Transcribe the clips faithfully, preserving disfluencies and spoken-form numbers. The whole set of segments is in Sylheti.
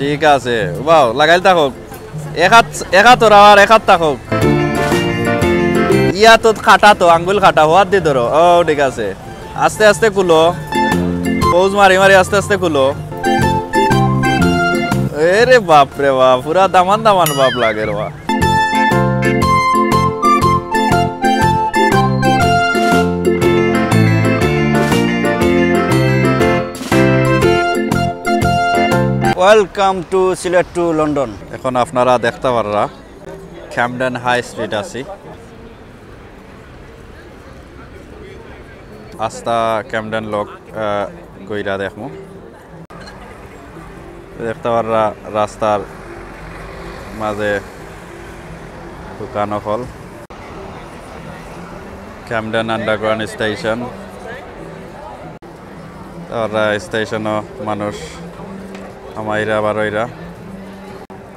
ঠিক আছে, বাও, লাগাইল থাকউক। এক আত, এক আত ওরা আর এক আত থাকউক। ইয়া তো কাটা তো, আঙ্গুল কাটা, হওয়ার দি ধরো। ও, ঠিক আছে। আস্তে আস্তে খুলো। Pose মারি মারি আস্তে আস্তে খুলো। এরে বাপ রে বাপ, পুরা দামান দামান বাপ লাগে রে বাপ। Welcome to Sylhet to London. এখন আপনারা দেখতা পাররা Camden High Street আছি। আস্তা Camden লগ, আহ, গইরা দেখমু। দেখতা পাররা রাস্তার মাঝে দোকান অকল। Camden Underground Station। তারপরে স্টেশনও মানুষ হামাইরা বারইরা।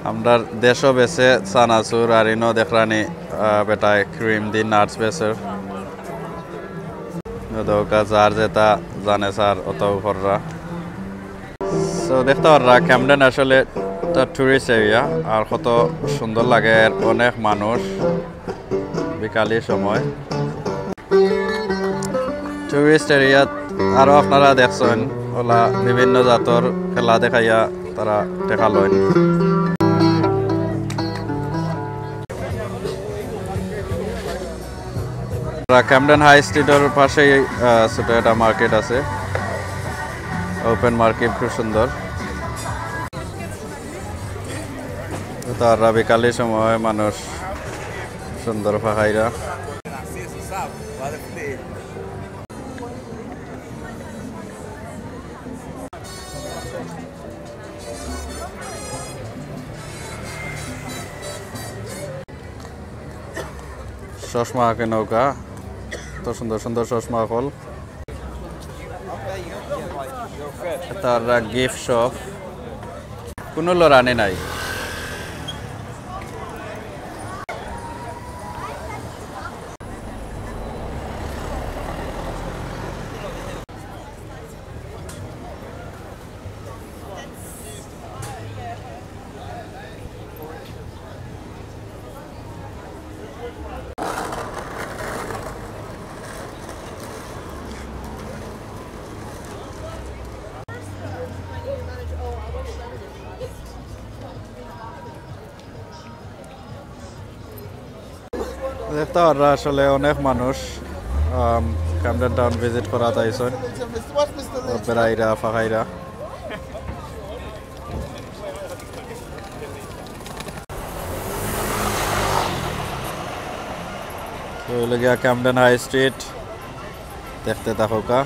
আমরার দেশও বেচে চানাচুর, আর ইনো দেখরানি, আহ, বেটায় cream দি nuts বেচের। দোকা যার যেটা জানে স্যার, অত কররা। So, দেখতা পাররা, Camden আসলে একটা tourist area, আর কত সুন্দর লাগে, অনেক মানুষ বিকালি সময়। Tourist area-ত আরো আপনারা দেখছইন, ওলা বিভিন্ন জাতর খেলা দেখাইয়া তারা টেকা লইন। Camden High Street-র পাশেই, আহ, ছোট একটা market আছে, open market, খুব সুন্দর। তারা বিকালের সময় মানুষ সুন্দর ফাঁকাইরা। চশমা আঁকে নৌকা, এত সুন্দর সুন্দর চশমা অকল। তার gift shop, কোনো লড়ানি নাই। দেখতা পাররা আসলে অনেক মানুষ, আম, Camden Town visit করাত আইছইন। বেড়াইরা, ফাঁকাইরা। তো অইলো গিয়া Camden High Street, দেখতে থাকোকা।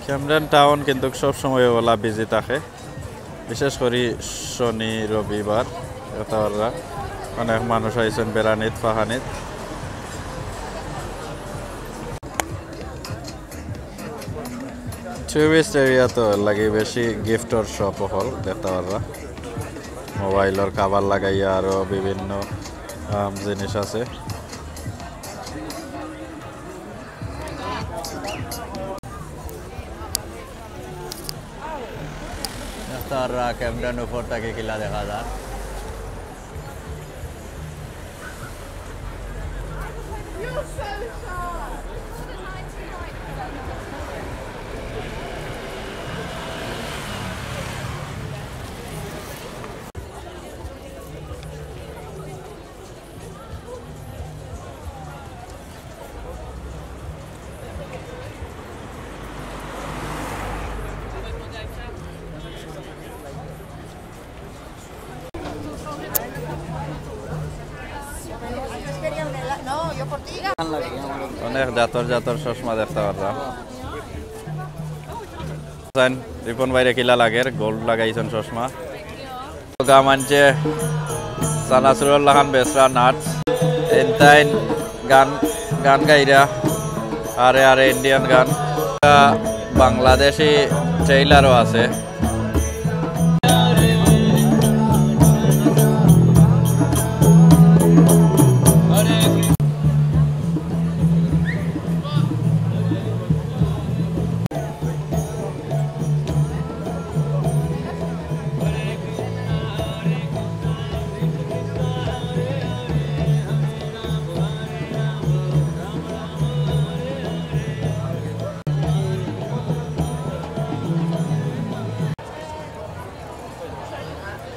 Camden Town কিন্তু সব সময় ওলা busy থাকে, বিশেষ করি শনি, রবিবার। এতা অনেক মানুষ আইছইন বেড়ানিত, ফাহানিত। Tourist area তো লাগি বেশি gift র shop অকল দেখতা পাররা। Mobile র cover লাগাইয়া আরো বিভিন্ন, আম, জিনিস আছে। দেখতা পাররা Camden উপর থাকি কিলা দেখা যার। অনেক জাতর জাতর চশমা দেখতা পাররা। জান, রিপন ভাইরে কিলা লাগের, গোল্ড লাগাইছইন চশমা। তো গা মানছে চানাচুরর লাখান বেচরা নাটস, এনতাইন গান, গান গাইরা, আরে আরে ইন্ডিয়ান গান। বাংলাদেশি ট্রেইলারও আছে।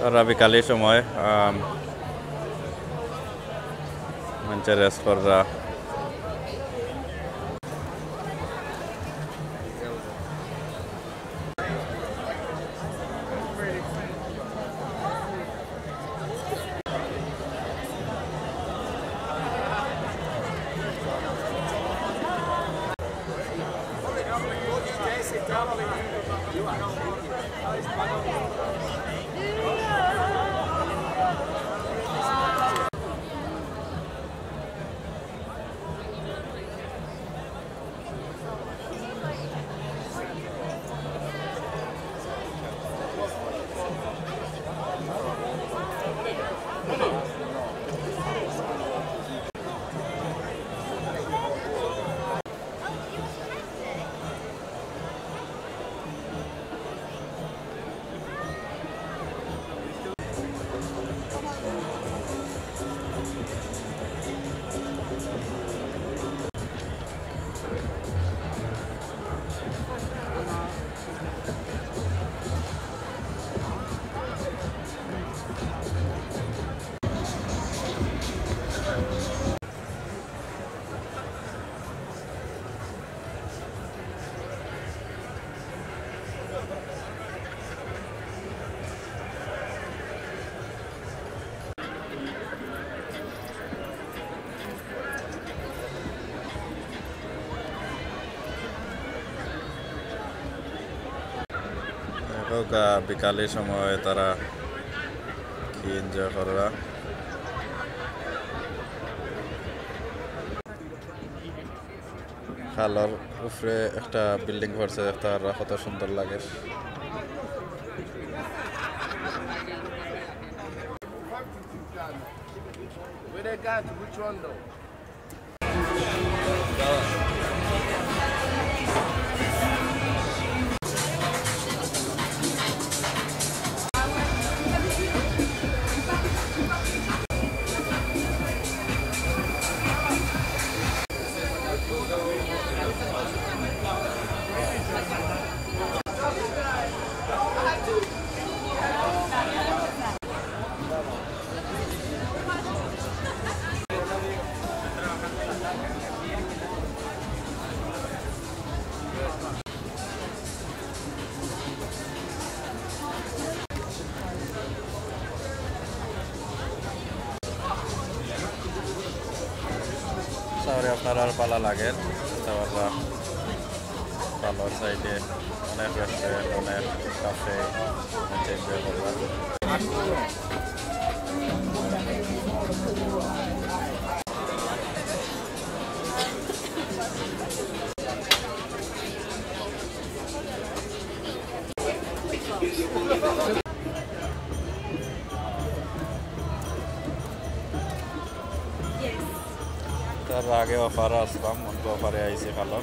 তারা বিকালের সময়, আম, মানষে রেস্ট কররা। দেখউক্কা, বিকালের সময় তারা কি এনজয় কররা। খালর উপরে একটা বিল্ডিং করছে, দেখতা পাররা কত সুন্দর লাগে। Where they got to? Which one though? Sorry, আপনারার পালা লাগে, তারপর পালার সাইডে অনেক রেস্টুরেন্ট, অনেক ক্যাফে, অনেক এনজয় করবা। তার আগে অফার আসলাম, মন তো অফারে আইছি ভালো।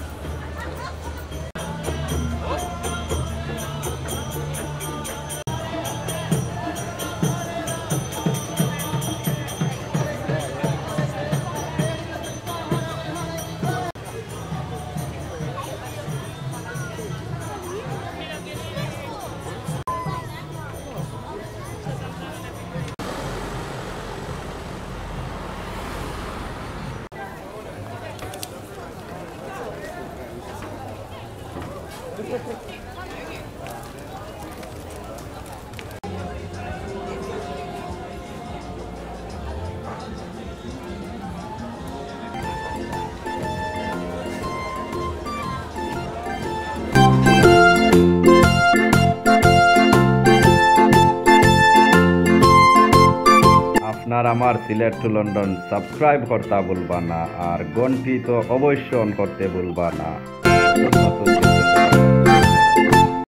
আমার সিলেট টু লন্ডন সাবস্ক্রাইব করতা ভুলবা না, আর ঘন্টি তো অবশ্য অন করতে ভুলবা না। নতুন নতুন